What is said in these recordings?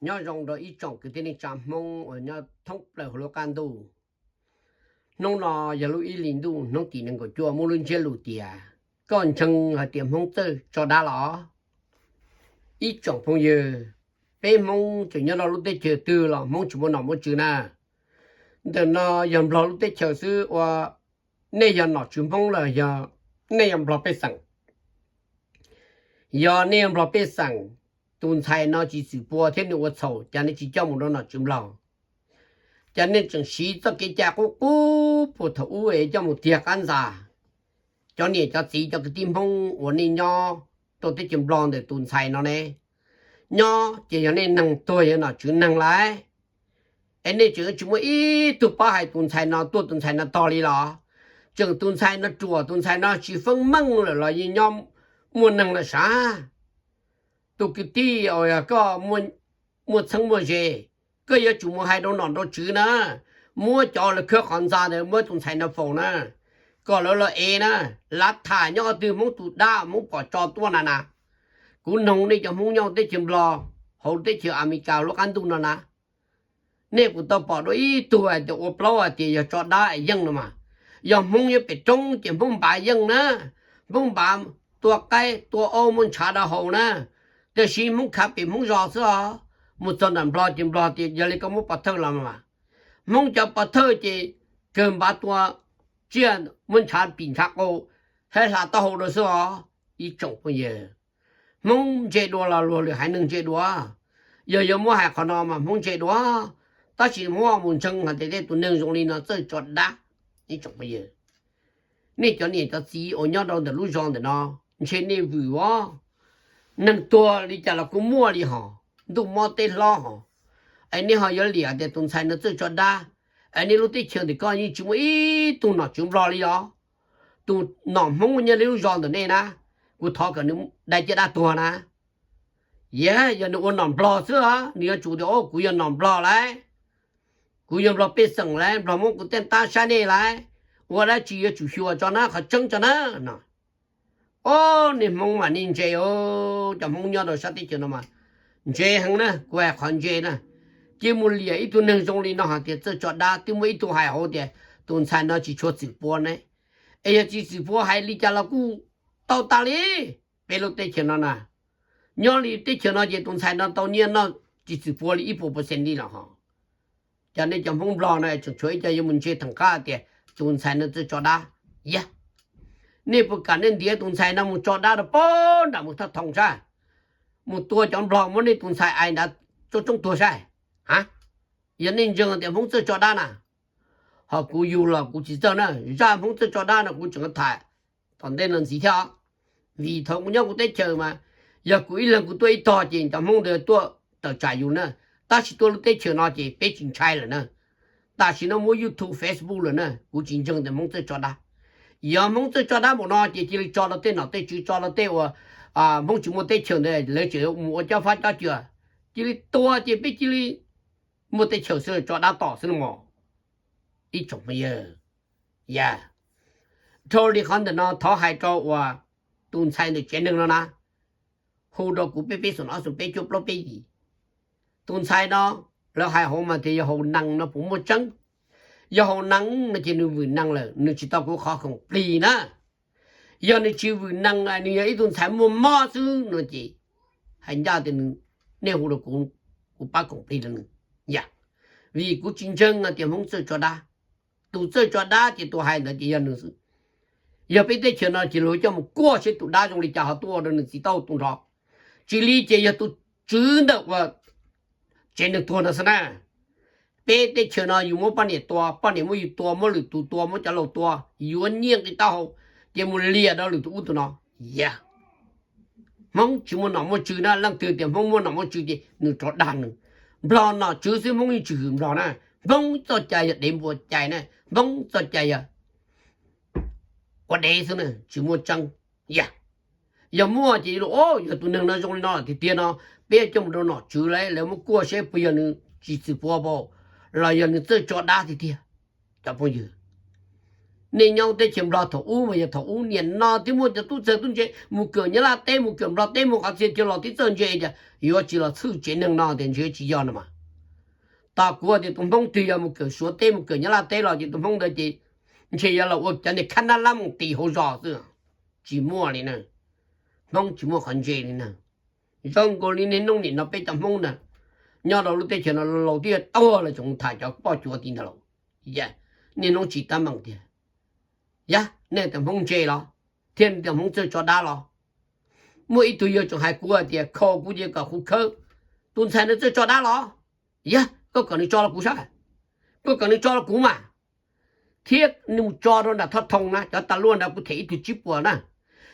Nyob zoo rau ib tsoom kwv tij neej tsa Hmoob uas nyob thoob plaws hauv lub qab ntuj. Hnub no yog lub ib hlis ntuj hnub tim nees nkaum cuaj muaj lub ntsiab lus tias koj ntseeg hais tias Hmoob txawj tso dab los? Ib tsoom phooj ywg, peb Hmoob tseem nyob rau lub teb chaws twg los Hmoob tsis muaj nom muaj tswv na. Ntawm no yog Nplog lub teb chaws xwb ua, nej yog nom tswv Hmoob los yog nej yog Nplog pej xeem? Yog nej yog Nplog pej xeem, tus ntxhais no tsis txwm pua thiab nws ua txhaum, cas nej tsis coj mus rau nom tswv Nplog? Cas nej tseem siv txoj kev cai qub qub puag thaum ub es coj mus tiag qab ntxa? Cov niam cov txiv cov kwv tij Hmoob uas nej nyob rau teb chaws Nplog ntawm tus ntxhais no ne, nyob ces yog nej neeg tuag yog nom tswv neeg lawm, es nej tseem tsis muaj ib tug paub hais tus ntxhais no tuaj tus ntxhais no tog li los? Tseem tus ntxhais no ruam tus ntxhais no tsis feeb meej lawm los yeej nyob muaj neeg lawm sav. Tus kwv tij uas yog koj muaj txheeb muaj ze, koj yuav tsum mus hais rau nom rau tswv na, muab cov lawv khawb qhov ntxa ntawd muab tus ntxhais no faus na, kom lawv los ev na. Lav tham nyob qhov twg Hmoob tus dab Hmoob pom tso tuaj na na. Kuv noog nej cov Hmoob nyob teb chaws Nplog, hauv teb chaws Amelikas lub qab ntuj no na, nej puas tau pom dua ib tug hais tias ua plaub hais tias yog tso dab es yeej no mas? Yog Hmoob nyob pem roob ces Hmoob npav yeej na, Hmoob npav tua qaib tua aub muab ntshav rau haus na, tiam sis Hmoob khav pem Hmoob zos xwb os. Mus txog nram Nplog ces Nplog tias yog li koj muab pov thawj los mas. Hmoob cov pov thawj ces kawg npav tua tsiaj muab ntshav pim ntshav qau, hab hla taub hau rau xwb os. Ib tsoom phooj ywg, Hmoob ntse dua los luag lwm haiv neeg ntse dua? Yog yuav muab hais qhov no mas Hmoob ntse dua, tab sis Hmoob mus ntseeg hais tias tej tus neeg zoo li no txawj tso dab. Ib tsoom phooj ywg, nej cov niam cov txiv uas nyob rau ntawm lub zos ntawm no, ntshe nej vwm os. Neeg tuag li cas los kuj muaj li hos, ntuj mob teb hlob hos, es nej ho yuav liam tias tus ntxhais no txawj tso dab? Es nej lub teb chaws ntawm koj yeej tsis muaj ib tug nom tswv Nplog li los? Tus nom Hmoob nyob li lub zos ntawm nej na, kuv thov kom nws dai caj dab tuag na. Yog, yog nws ua nom Nplog xwb, nws yuav tsum tias, o, kuv yog nom Nplog lauj, kuv yog Nplog pej xeem lauj, Nplog muab kuv tej ntab saib nej lauj, ua dab tsi yuav tsum xyuas tso na, qhov tseeb tso na no. O, nej Hmoob mas nej ntse, cov Hmoob nyob rau sab teb chaws no mas ntse heev na, kuv hais qhov ntse na. Cia mus liam ib tug neeg zoo li no hais tias txawj tso dab, twb muaj ib tug hais hauv tias tus ntxhais no tsis tshua txwm pua ne. Es yog tsis txwm pua hais li cas los kuj tau tas li. Peb lub teb chaws no na, nyob li teb chaws no ces tus ntxhais no tau nyiaj noj tsis txwm pua li ib puas percent li los hos. Cov nej cov Hmoob Nplog no tseem tshuav ib co yuav mus ntse theem qab tias tus ntxhais no txawj tso dab. Yog, nej puas kam nej ntiav tus ntxhais no mus tso dab rau pem nram mus thaj thoo sab, mus tua cov Nplog muab nej tus ntxhais ais nrad tsoob tsoob tuag saib? A, yog nej ntseeg tias Hmoob txawj tso dab na, ho kuv yug los kuv tsis txawj na, zaj Hmoob txawj tso dab no kuv tseem tham tom ntej no ntxiv thiab. Vim thaum kuv nyob kuv teb chaws mas, yog kuv ib leeg kuv tuaj ib tog ces cov Hmoob ntawd tuaj tawm tsam yus na, tab sis tuaj lub teb chaws no ces peb tsis ntshai lawm na. Tam sim no muaj YouTube, Facebook lawm na, kuv tsis ntseeg tias Hmoob txawj tso dab. Yog Hmoob txawj tso dab npaum no ces cia li tso rau tej nom tej tswv, tso rau tej uas Hmoob tsis muaj teb chaws ntawd lawv tseem mus ua cob fab cob cua, cia li tua ces peb cia li muaj teb chaws xwb, tso dab tom xwb no mog. Ib tsoom phooj ywg, yog, dhau li qhov ntawm no thov hais rau uas tus ntxhais ntawm tsev neeg no na, hu rau kuv peb peb xoom ob xoom peb cuaj plaub peb yim. Tus ntxhais no, lawv hais hauv mas tias yog haus nees no puas muaj tseeb? Yog haus nees no ces nws vwm nees lawm, nws tsis tau kuv qhov khoom plig na. Yog nws tsis vwm nees, nws yog ib tug ntxhais muaj mob xwb no ces hais ncaj tias nws, nej hu rau kuv, kuv pab khoom plig rau nws. Yog, vim kuv tsis ntseeg tias Hmoob txawj tso dab. Tus txawj tso dab ces tus hais ntawd ces yog nws xwb. Yog peb teb chaws no ces luag coj mus kuaj seb tus dab zoo li cas ho tuaj ua rau nws txiv taub hau tu nrho. Tsis li ces yog tus tswv ntawm uas tsev neeg tuag no xwb na. Peb teb chaws no yus muab poj niam tua, poj niam muab yus tua, muab lwm tus tua, muab cov laus tua, yuav nyiaj nqi taub hau, ces mus liam rau lwm tus ub tus no. Yog, Hmoob tsis muaj nom muaj tswv na, leej twg tias Hmoob muaj nom muaj tswv ces nws rov dag nws. Nplog nom tswv xwb Hmoob yeej tsis hwm Nplog na. Hmoob txoj cai yog dev npua cai na, Hmoob txoj cai yog ua dev xwb na, tsis muaj tseeb. Yog, yog muaj ces yog tus neeg no zoo li no tiag tiag no, peb coj mus rau nom tswv lawm, lawv muab kuaj seb puas yog nws tsis txwm pua pam, los yog nws txawj tso dab tiag tiag. Cov phooj ywg, Nej nyob teb chaws Nplog thaum ub mas yog thaum ub niaj no twb muaj cov tub txawg tub ntse mus kawm Nyab Laj teb, mus kawm Nplog teb, mus qhov txhia cia los tib txawj ntse, cas yuav tsis los txhwj tsev neeg no tias ntshe tsis yog no mas. Tos kuv tias tus Hmoob twg yog mus kawm Suav teb, mus kawm Nyab Laj teb los ces tus Hmoob ntawd ces ntshe yog los ua cov niag khab nab lab moos tis hauv zos xwb. Tsis muaj li na. Hmoob tsis muaj qhov ntse li na. Zoo nkaus li niaj hnub nim no peb cov Hmoob ntawd nyob rau lub teb chaws no laus twb yuav tuag los tseem mus tham cov poj cuav tim ntawd lauj. Niaj hnub tsis tab meeg tiag. Yog nej tias Hmoob ntse los, thiab nej tias Hmoob txawj tso dab los? Muaj ib tug yawg tseem hais kuv hais tias, kho kuv ces kom kuv khawb, tus ntxhais ntawd txawj tso dab los? Yog koj kom nws tso los kuv saib, koj kom nws tso los kuv mas. Thiab nws mus tso rau nram Thoj Thoo na, cov tas luaj ntawd kuv them ib tug tsib puas na.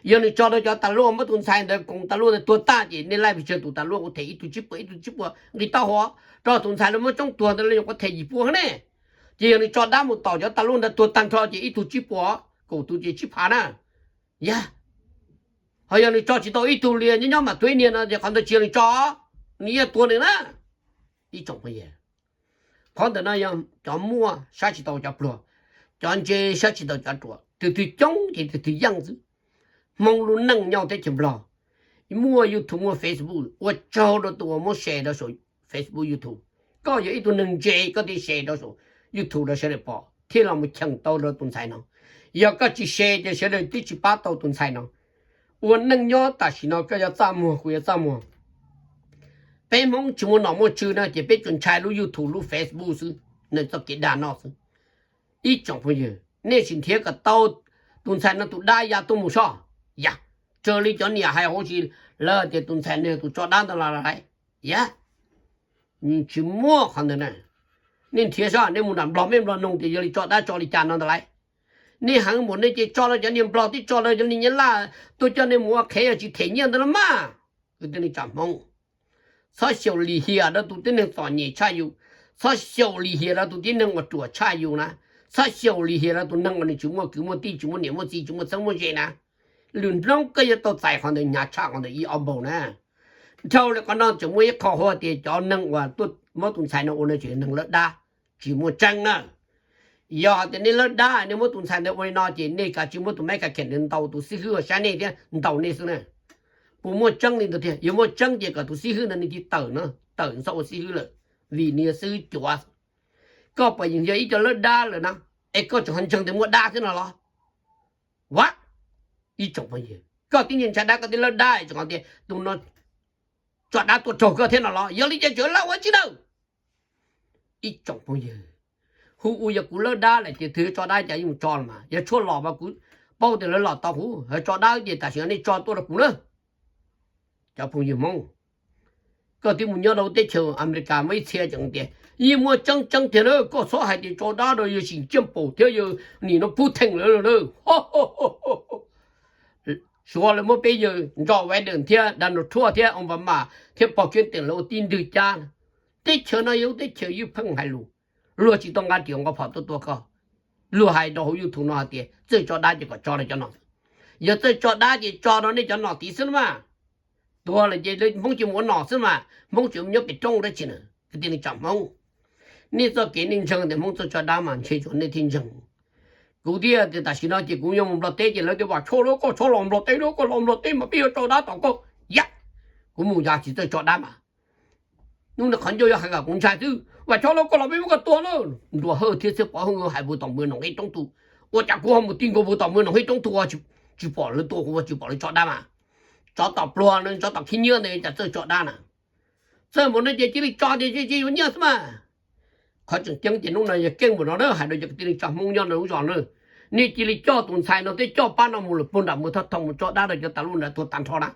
Yog nws tso rau cov tas luaj muab tus ntxhais ntawd koom tas luaj ntawd tuag tag ces nej laij pes tsawg tus tas luaj kuv them ib tug tsib puas, ib tug tsib puas nqis taub hau rau tus ntxhais lawv muab tsoob tuag ntawd los kuv them yim puas ne. Ces yog nws tso dab mus tom cov tas luaj ntawd tuag tag nrho ces ib tug tsib puas, kaum tus ces tsib phav na. Yog, ho yog nws tso tsis tau ib tug li, nyob nyob mam tuag ib niag no ces qhov ntawd tsis yog nws tso, nws yeej tuag nws na. Ib tsoom phooj ywg, qhov ntawm no yog cov muaj saib tsis taus cov pluag, cov ntse saib tsis taus cov ruam, tus twg coob ces tus twg yeej xwb. Hmoob lub neej nyob teb chaws Nplog, muaj YouTube muaj Facebook, ua tsaug rau tus uas muab share rau saum Facebook YouTube. Koj yog ib tug neeg ntse koj thiaj share rau saum YouTube rau sawv daws pom thiab los mus cheem tau rau tus ntxhais no. Yog koj tsis share ces sawv daws twb tsis pab tau tus ntxhais no. Ua neej nyob tam sim no koj yuav txaj muag kuv yuav txaj muag. Peb Hmoob tsis muaj nom muaj tswv no ces peb tsuas ntshai lub YouTube lub Facebook xwb, neeg txoj kev dag noj xwb. Ib tsoom phooj ywg, nej sim nrhiav kom tau tus ntxhais no tus dab ya tuaj mus soj. Yog, raws li cov niam hais hauv tsis, lawv tias tus ntxhais no yog tus tso dab ntawd los lawm. Yog, tsis muaj qhov ntawd na. Nej nrhiav soj, nej mus nram Nplog mej Nplog noog tias yog li tso dab tso li cas no ntawd lauj. Nej heev npaum nej ces tso rau cov niag Nplog twb tso rau cov niag Nyab Laj tuaj coj nej mus ua qhev yog tsis them nyiaj ntawd los mas. Kwv tij neej tsa Hmoob, txhob xyaum lim hiam rau tus tib neeg txom nyem tshaj yus, txhob xyaum lim hiam rau tus tib neeg uas ruam tshaj yus na, txhob xyaum lim hiam rau tus neeg uas nws tsis muaj kwv muaj tij, tsis muaj niam muaj txiv, tsis muaj txheeb muaj ze na. Lwm hnub koj yuav tau txais qhov ntawd hnyav tshaj qhov ntawd ib ob npaug na. Dhau li qhov no tseem muaj ib qho hu tias cov neeg uas tuaj muab tus ntxhais no ua no tseem neeg lawb dab, tsis muaj tseeb na. Yog hais tias nej lawb dab, nej muab tus ntxhais ntawd ua li no ces nej kav tsij muab tus mab ka khem ntawd ntaus tus xib hwb uas saib nej thiab ntaus nej xwb na. Puas muaj tseeb li ntawd tiag? Yog muaj tseeb ces kom tus xib hwb ntawd nws cia li tawm no, tawm txhob ua xib hwb lawm, vim nws yog xib hwb cuav. Koj puas yeej yog ib co lawb dab lawm na, es koj tseem ho ntseeg tias muaj dab thiab no los? Ua, ib tsoom phooj ywg, koj tib neeg ntshai dab koj tib lawb dab tseem hais tias tus no tso dab tuaj raug koj thiab no los? Yog li ces tseem lawb ua tsi na. Ib tsoom phooj ywg, hu ua yog kuv lawb dab lawm ces twg tso dab cas yeej mus tso los mas. Yog tshuaj los mas kuv paub tias lawv los tau huv, ho tso dab ces tam sim no nej tso tuaj rau kuv na. Cov phooj ywg Hmoob, koj twb mus nyob rau teb chaws Amelikas muaj ib txhia tseem tias yeej muaj tseeb tseeb tiag na, koj txhob hais tias tso dab rau yawg Sim Ciaj Paum thiab yawg nim no Pub Theej lawv na. Suav lawv muab peb yawg Joe Biden thiab Donald Trump thiab Obama thiab pog Clinton lawv ua tib ntwg cab. Teb chaws no yog lub teb chaws ywj pheej hais lus, luag tsis tau nqa riam nqa phom tuaj tua koj. Luag hais rau hauv YouTube no hais tias txawj tso dab ces kom tso rau cov no. Yog txawj tso dab ces tso rau nej cov nom tid xwb na mas. Tuag lawm ces Hmoob cia mus ua nom xwb mas, Hmoob tseem nyob pem roob dab tsi na. Kwv tij neej tsa Hmoob, nej txoj kev nej ntseeg tias Hmoob txawj tso dab mas ntshe tsuas nej thiaj ntseeg. Kuv thiaj tias tam sim no ces kuv yuav mus Nplog teb ces lawv tias Vam Tsho lauj, koj txhob los Nplog teb lauj, koj los Nplog teb mas peb yuav tso dab tom koj. Yam, kuv mus yam tsis txawj tso dab mas. Hnub no qhov ncauj yuav hais kom kuv ntshai xwb. Vam Tsho lauj, koj los peb muab koj tua lauj. Nruas Hawj thiab Txhiaj Pov Hwj hais puag tom npawg Noom Ib Roob Tus, ua cas kuv ho mus ti nkaus puag tom npawg Noom Ib Roob Tus, tsis pom lawv tua kuv, tsis pom lawv tso dab mas. Tsov tom pluag no, tsov tom khib nyiab ntawd cas txawj tso dab na. Txawj mus no ces cia li tso ces cia yuav nyiaj xwb mas. Qhov tseem ceeb ces hnub no yog keej npaum no na, hais rau cov kwv tij neej tsa Hmoob nyob rau lub zos na, nej cia li coj tus ntxhais no thiab coj pab no mus lawm puag nram Muas Thoj Thoo mus tso dab rau cov tas luaj ntawd tuag tag nrho na.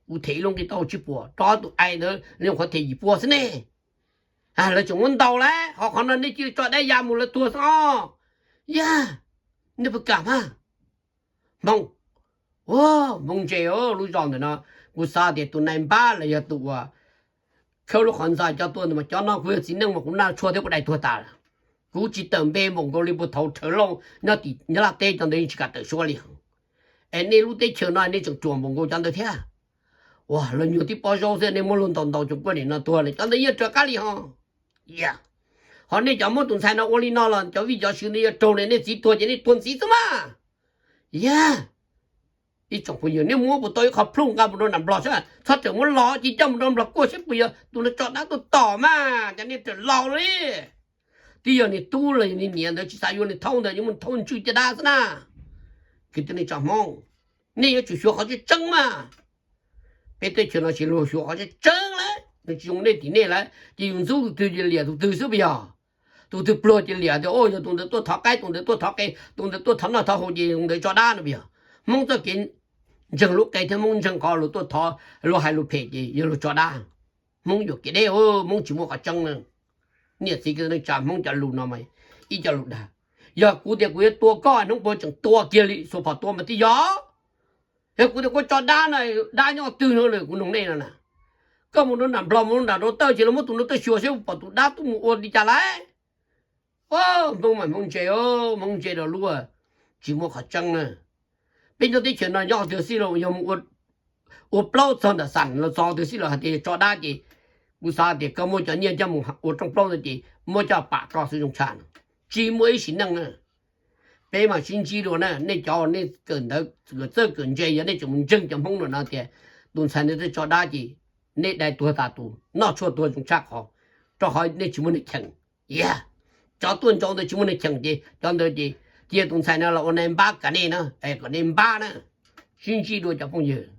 Kuv them ib lub nqi tau tsib puas, rau tus ai ntawd li qhuav them yim puas xwb ne. Lawv tseem muab ntaus lawm, ho qhov no nej cia li tso dab ya mus lawv tuag xwb os. Yog, nej puas kam mas? Hmoob, Hmoob ntse, lub zos ntawm no kuv xav tias tus nai npab los yog tus uas khawb lub qhov ntxa coj tuaj ntawd mas cov no kuv yog txiv neej mas kuv naj tshuaj thiab kuv dai tuag tas lawm. Kuv tsis tawm npe npaum nkaus li puag thaum Rhawv Lauj nyob tim Nyab Laj teb cov ntawd yeej tsis kam tawm suab li. Es nej lub teb chaws no nej tseem ruam npaum nkaus cov ntawd thiab. Ua los nyuag tib pob zaub xwb nej muab luag ntaus ntaus tsoom kuaj nim no tuag lawm, cov ntawd yeej raws qab li ho. Ho nej cov muab tus ntxhais no ua li no los cov vij cov sw ntawd yuav raug nej, nej txiv tuag ces nej tuag ntxiv xwb mas. Yog ib tsoom phooj ywg, nej muab puas tau ib qho plhooj nqa mus rau nram Nplog saib, txhob rawm muab los ces coj mus rau Nplog kuaj saib puas yog tus no tso dab tuaj tom mas, cov nej rawm laus li. Twb yog niag tub los niag niam ntawd tsis xav yuav niag thaub ntawd, yuav muab thaub ntswj caj dab xwb na. Kwv tij neej tsa Hmoob, nej yuav tsum xyuas qhov tseeb tseeb mas. Peb teb chaws no tsis luag xyuas qhov tseeb tseeb lawm, nws tsis zoo nej tim nej lawm ces yus ntxub tus twg ces liam tus twg xwb puas yog? Tus twg pluag ces liam tias, o, yog tus ntawd tuaj thov qaib, tus ntawd tuaj thov qe, tus ntawd tuaj thov noj thov haus ces tus ntawd tso dab no puas yog? Hmoob txoj kev ntseeg lub qe thiab Hmoob ntseeg qhov luag tuaj thov, luag hais lus phem ces yog luag tso dab. Hmoob yuam kev deb, Hmoob tsis muaj qhov tseeb na. Niam txiv kwv tij neej tsa Hmoob cov lus no mas ib co lus dag. Yog kuv tias kuv yuav tua koj hnub puas tseem tua kiag li, xuas phom tua mas twb yog. Yog kuv tias kuv tso dab no, dab nyob twg no lawm kuv nug nej no na. Koj mus rau nram Nplog mus nram Dau Tawj ces los muab tus no tuaj xyuas saib pom tus dab tuaj mus ua li cas lawm. Hmoob mas Hmoob ntse, Hmoob ntse rau lub tsis muaj qhov tseeb na. Peb nyob teb chaws no nyob qhov twg xij los yog mus ua plaub txog ntawm xam los txog qhov twg xij los hais tias yog tso dab ces kuv xav tias koj muab cov nyiaj coj mus ua rooj plaub ntawd ces muab coj pam koj xwb zoo tshaj no. Tsis muaj ib sim neej na. Peb mas sib ntsib dua na, nej cov nej kawm ntawv kawm txawj kawm ntse yog nej tseem mus ntseeg cov Hmoob no tias tus ntxhais ntawd twb tso dab ces nej dai tuag tas tus, noj tshuaj tuag zoo tshaj qhov, rau qhov nej tsis muaj neeg cheem. Yog cov tuaj ntsaum ntawd tsis muaj neeg cheem ces cov ntawd ces cia tus ntxhais no los ua nai npab kom nej na, kom nej npab na. Sib ntsib dua cov phooj ywg.